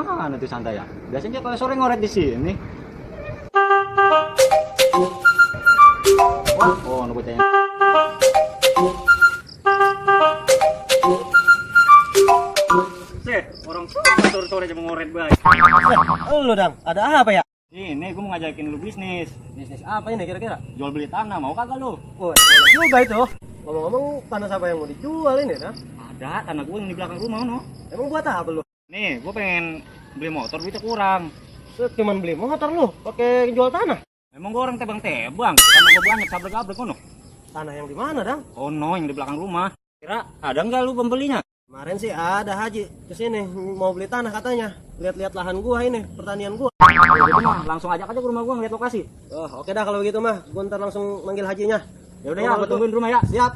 Mana tuh santai ya? Biasanya kalau sore ngoret di sini. Wah, oh, nu bocahnya. Orang sore-sore aja mau ngoret baik. Lu Dang, ada apa ya? Ini gue mau ngajakin lu bisnis. Bisnis apa ini kira-kira? Jual beli tanah, mau kagak lu? Woi, boleh juga itu. Ngomong-ngomong, tanah siapa yang mau dijual ini, Dang? Ada tanah gue yang di belakang rumah, no. Emang buat apa lu? Nih, gue pengen beli motor, duitnya kurang. Cuman beli motor lu, pakai jual tanah. Memang gue orang tebang-tebang, karena gue banyak sabrek-abrek, no. Tanah yang di mana, Dang? Oh no, yang di belakang rumah. Kira ada nggak lu pembelinya? Kemarin sih ada Haji kesini mau beli tanah katanya. Lihat-lihat lahan gua ini, pertanian gua. Kalau gitu mah, langsung ajak aja ke rumah gue ngeliat lokasi. Oh, oke dah kalau begitu mah. Gua ntar langsung manggil Hajinya. Ya udah ya, gue tungguin rumah ya. Siap.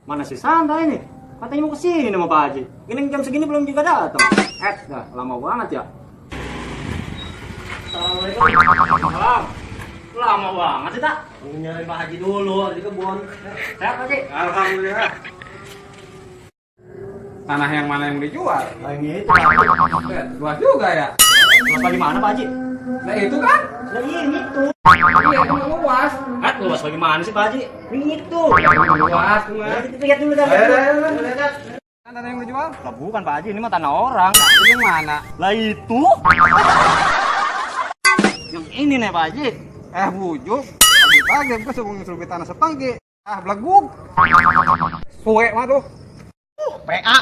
Mana sih santai ini? Katanya mau kesini sama Pak Haji. Ini jam segini belum juga datang. Dah lama banget ya. Assalamualaikum. Salam. Lama banget sih tak? Nyari Pak Haji dulu di kebun. Sehat Haji? Alhamdulillah. Tanah yang mana yang dijual? Lagi itu. Luas juga ya. Luas bagaimana Pak Haji? Nah itu kan? Lah ini tuh. Iya itu nggak luas. Luas bagaimana sih Pak Haji? Ini tuh. Luas tuh mah. Kita lihat dulu dah. Tanah yang dijual? Lah bukan Pak Haji, ini mah tanah orang. Itu yang mana? Lah itu. Yang ini nih Pak Haji. Bujuk. Pagi-pagi gue sebelum ngesulpi tanah sepangki. Beleguk. Suwe mah tuh. PA.